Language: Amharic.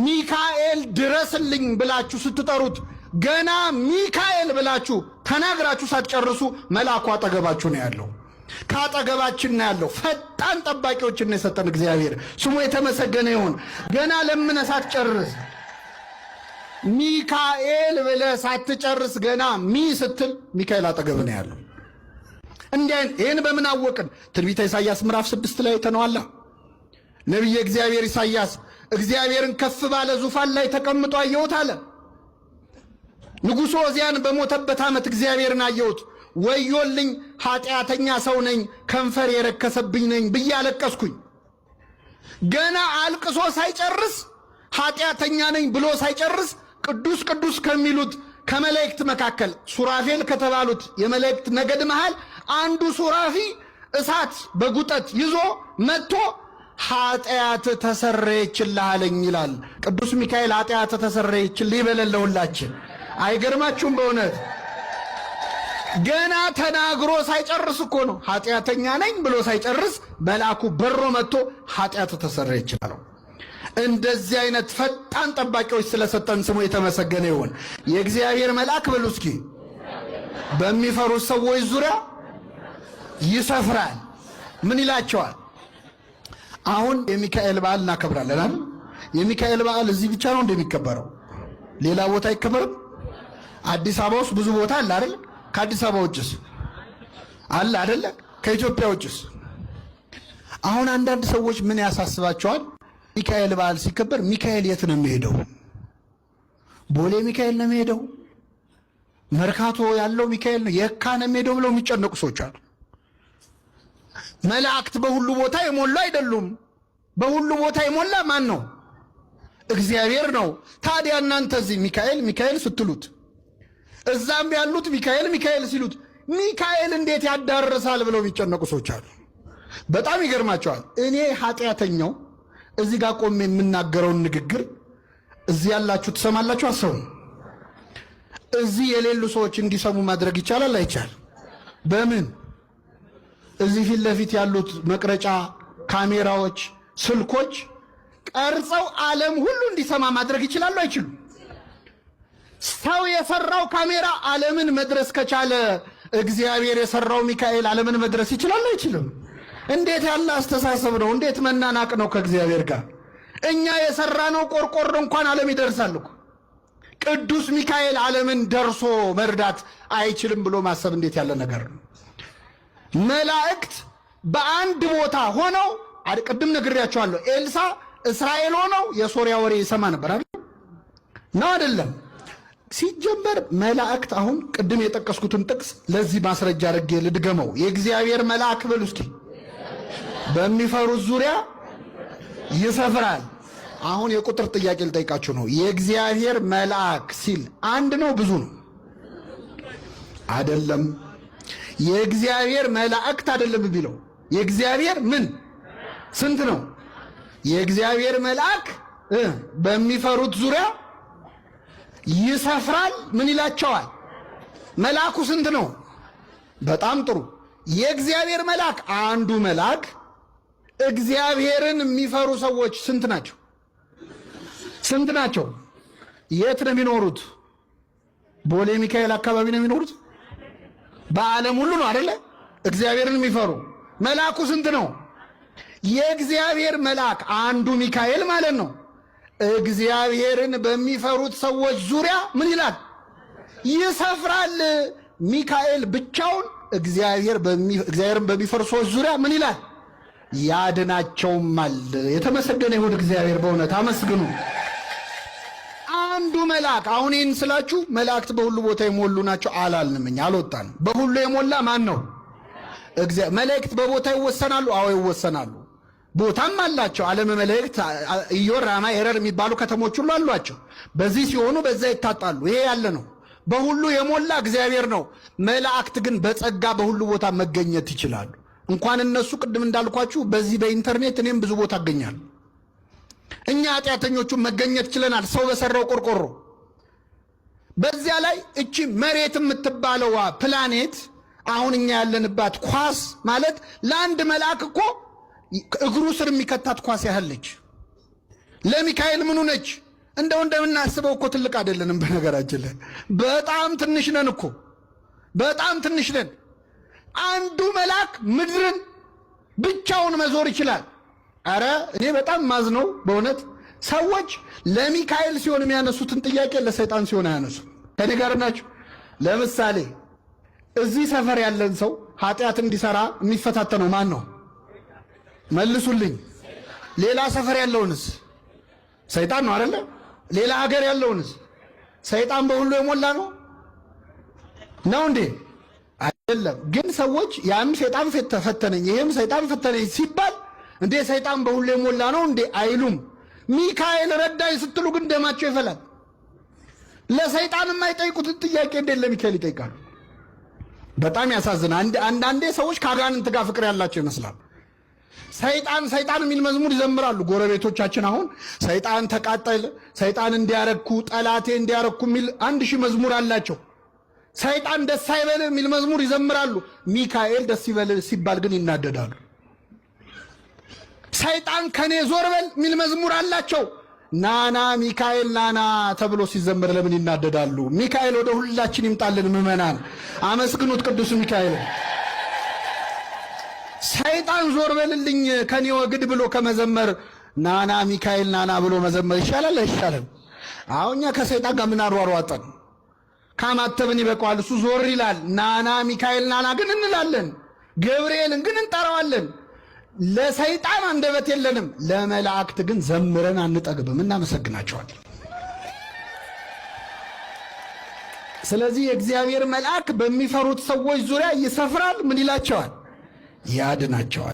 ሚካኤል ድረስልኝ ብላችሁ ስትጠሩት ገና ሚካኤል ብላችሁ ተናግራችሁ ሳትጨርሱ መልአኩ አጠገባችሁ ነው ያለው። ከአጠገባችን ነው ያለው። ፈጣን ጠባቂዎችን ነው የሰጠን እግዚአብሔር፣ ስሙ የተመሰገነ ይሁን። ገና ለምነ ሳትጨርስ፣ ሚካኤል ብለህ ሳትጨርስ፣ ገና ሚ ስትል ሚካኤል አጠገብ ነው ያለው። እንዲህ ይህን በምን አወቅን? ትንቢተ ኢሳይያስ ምዕራፍ 6 ላይ ተነዋላ። ነቢየ እግዚአብሔር ኢሳይያስ እግዚአብሔርን ከፍ ባለ ዙፋን ላይ ተቀምጦ አየሁት አለ። ንጉሡ ዖዝያን በሞተበት ዓመት እግዚአብሔርን አየሁት። ወዮልኝ፣ ኃጢአተኛ ሰው ነኝ፣ ከንፈር የረከሰብኝ ነኝ ብዬ አለቀስኩኝ። ገና አልቅሶ ሳይጨርስ፣ ኃጢአተኛ ነኝ ብሎ ሳይጨርስ፣ ቅዱስ ቅዱስ ከሚሉት ከመላእክት መካከል ሱራፌል ከተባሉት የመላእክት ነገድ መሃል አንዱ ሱራፊ እሳት በጉጠት ይዞ መጥቶ ኃጢአት ተሰረየችልህ አለኝ ይላል። ቅዱስ ሚካኤል ኃጢአት ተሰረየችልህ ይበለን ለሁላችን። አይገርማችሁም? በእውነት ገና ተናግሮ ሳይጨርስ እኮ ነው፣ ኃጢአተኛ ነኝ ብሎ ሳይጨርስ መልአኩ በሮ መጥቶ ኃጢአት ተሰረየችልህ አለው። እንደዚህ አይነት ፈጣን ጠባቂዎች ስለሰጠን ስሙ የተመሰገነ ይሁን። የእግዚአብሔር መልአክ በሉ እስኪ በሚፈሩት ሰዎች ዙሪያ ይሰፍራል። ምን ይላቸዋል? አሁን የሚካኤል በዓል እናከብራለን አይደል? የሚካኤል በዓል እዚህ ብቻ ነው እንደሚከበረው? ሌላ ቦታ አይከበርም? አዲስ አበባ ውስጥ ብዙ ቦታ አለ አይደል? ከአዲስ አበባ ውጭስ አለ አይደለ? ከኢትዮጵያ ውጭስ? አሁን አንዳንድ ሰዎች ምን ያሳስባቸዋል? ሚካኤል በዓል ሲከበር ሚካኤል የት ነው የሚሄደው? ቦሌ ሚካኤል ነው የሚሄደው? መርካቶ ያለው ሚካኤል ነው፣ የካ ነው የሚሄደው ብለው የሚጨነቁ ሰዎች አሉ። መላእክት በሁሉ ቦታ የሞሉ አይደሉም። በሁሉ ቦታ የሞላ ማን ነው? እግዚአብሔር ነው። ታዲያ እናንተ እዚህ ሚካኤል ሚካኤል ስትሉት፣ እዛም ያሉት ሚካኤል ሚካኤል ሲሉት ሚካኤል እንዴት ያዳርሳል ብለው የሚጨነቁ ሰዎች አሉ። በጣም ይገርማቸዋል። እኔ ኃጢአተኛው እዚህ ጋር ቆሜ የምናገረውን ንግግር እዚህ ያላችሁ ትሰማላችሁ? አሰቡ። እዚህ የሌሉ ሰዎች እንዲሰሙ ማድረግ ይቻላል አይቻል? በምን? እዚህ ፊት ለፊት ያሉት መቅረጫ ካሜራዎች፣ ስልኮች ቀርጸው ዓለም ሁሉ እንዲሰማ ማድረግ ይችላሉ አይችሉም? ሰው የሰራው ካሜራ ዓለምን መድረስ ከቻለ እግዚአብሔር የሰራው ሚካኤል ዓለምን መድረስ ይችላል አይችልም? እንዴት ያለ አስተሳሰብ ነው? እንዴት መናናቅ ነው ከእግዚአብሔር ጋር። እኛ የሰራነው ቆርቆሮ እንኳን ዓለም ይደርሳል እኮ። ቅዱስ ሚካኤል ዓለምን ደርሶ መርዳት አይችልም ብሎ ማሰብ እንዴት ያለ ነገር ነው? መላእክት በአንድ ቦታ ሆነው፣ ቅድም ነግሬያቸዋለሁ። ኤልሳ እስራኤል ሆነው የሶሪያ ወሬ ይሰማ ነበር አይደል? ነው አይደለም? ሲጀመር መላእክት፣ አሁን ቅድም የጠቀስኩትን ጥቅስ ለዚህ ማስረጃ አድርጌ ልድገመው። የእግዚአብሔር መልአክ በሉ እስኪ በሚፈሩት ዙሪያ ይሰፍራል። አሁን የቁጥር ጥያቄ ልጠይቃችሁ ነው። የእግዚአብሔር መልአክ ሲል አንድ ነው ብዙ ነው? አይደለም። የእግዚአብሔር መላእክት አይደለም የሚለው፣ የእግዚአብሔር ምን ስንት ነው? የእግዚአብሔር መልአክ በሚፈሩት ዙሪያ ይሰፍራል። ምን ይላቸዋል? መልአኩ ስንት ነው? በጣም ጥሩ። የእግዚአብሔር መልአክ አንዱ መልአክ፣ እግዚአብሔርን የሚፈሩ ሰዎች ስንት ናቸው? ስንት ናቸው? የት ነው የሚኖሩት? ቦሌ ሚካኤል አካባቢ ነው የሚኖሩት? በዓለም ሁሉ ነው አይደለ? እግዚአብሔርን የሚፈሩ መልአኩ ስንት ነው? የእግዚአብሔር መልአክ አንዱ ሚካኤል ማለት ነው። እግዚአብሔርን በሚፈሩት ሰዎች ዙሪያ ምን ይላል? ይሰፍራል። ሚካኤል ብቻውን እግዚአብሔርን በሚፈሩ ሰዎች ዙሪያ ምን ይላል? ያድናቸውማል። የተመሰገነ ይሁን እግዚአብሔር። በእውነት አመስግኑ። አንዱ መልአክ፣ አሁን ይህን ስላችሁ መላእክት በሁሉ ቦታ የሞሉ ናቸው አላልንም። እኛ አልወጣንም። በሁሉ የሞላ ማን ነው? መላእክት በቦታ ይወሰናሉ? አዎ ይወሰናሉ። ቦታም አላቸው። ዓለመ መላእክት ኢዮር፣ ራማ፣ ኤረር የሚባሉ ከተሞች ሁሉ አሏቸው። በዚህ ሲሆኑ በዛ ይታጣሉ። ይሄ ያለ ነው። በሁሉ የሞላ እግዚአብሔር ነው። መላእክት ግን በጸጋ በሁሉ ቦታ መገኘት ይችላሉ። እንኳን እነሱ፣ ቅድም እንዳልኳችሁ በዚህ በኢንተርኔት እኔም ብዙ ቦታ እገኛለሁ። እኛ ኃጢአተኞቹ መገኘት ችለናል፣ ሰው በሰራው ቆርቆሮ። በዚያ ላይ እቺ መሬት የምትባለዋ ፕላኔት፣ አሁን እኛ ያለንባት ኳስ ማለት ለአንድ መልአክ እኮ እግሩ ስር የሚከታት ኳስ ያህል ነች። ለሚካኤል ምኑ ነች? እንደው እንደምናስበው እኮ ትልቅ አይደለንም። በነገራችን ላይ በጣም ትንሽ ነን እኮ በጣም ትንሽ ነን። አንዱ መልአክ ምድርን ብቻውን መዞር ይችላል። አረ እኔ በጣም ማዝነው በእውነት ሰዎች ለሚካኤል ሲሆን የሚያነሱትን ጥያቄ ለሰይጣን ሲሆን አያነሱ። ከኔ ጋር ናቸው። ለምሳሌ እዚህ ሰፈር ያለን ሰው ኃጢአት እንዲሰራ የሚፈታተነው ማን ነው? መልሱልኝ። ሌላ ሰፈር ያለውንስ ሰይጣን ነው አይደለ? ሌላ ሀገር ያለውንስ ሰይጣን በሁሉ የሞላ ነው ነው እንዴ? አይደለም። ግን ሰዎች ያም ሰይጣን ፈተነኝ፣ ይሄም ሰይጣን ፈተነኝ ሲባል እንዴ ሰይጣን በሁሉ የሞላ ነው እንዴ አይሉም። ሚካኤል ረዳኝ ስትሉ ግን ደማቸው ይፈላል። ለሰይጣን የማይጠይቁትን ጥያቄ እንዴት ለሚካኤል ይጠይቃሉ? በጣም ያሳዝናል። አንዳንዴ ሰዎች ከአጋንንት ጋር ፍቅር ያላቸው ይመስላል። ሰይጣን ሰይጣን የሚል መዝሙር ይዘምራሉ። ጎረቤቶቻችን አሁን ሰይጣን ተቃጠል፣ ሰይጣን እንዲያረግኩ፣ ጠላቴ እንዲያረግኩ የሚል 1000 መዝሙር አላቸው። ሰይጣን ደስ አይበል የሚል መዝሙር ይዘምራሉ። ሚካኤል ደስ ይበል ሲባል ግን ይናደዳሉ። ሰይጣን ከኔ ዞር በል የሚል መዝሙር አላቸው። ናና ሚካኤል ናና ተብሎ ሲዘመር ለምን ይናደዳሉ? ሚካኤል ወደ ሁላችን ይምጣልን። ምዕመናን አመስግኑት ቅዱስ ሚካኤል። ሰይጣን ዞር በልልኝ ከኔ ወግድ ብሎ ከመዘመር ናና ሚካኤል ናና ብሎ መዘመር ይሻላል አይሻልም? አሁን እኛ ከሰይጣን ጋር ምን አሯሯጠን? ካማተብን ይበቃዋል። እሱ ዞር ይላል። ናና ሚካኤል ናና ግን እንላለን። ገብርኤልን ግን እንጠራዋለን። ለሰይጣን አንደበት የለንም፣ ለመላእክት ግን ዘምረን አንጠግብም፣ እናመሰግናቸዋለን። ስለዚህ የእግዚአብሔር መልአክ በሚፈሩት ሰዎች ዙሪያ ይሰፍራል። ምን ይላቸዋል? ያድናቸዋል።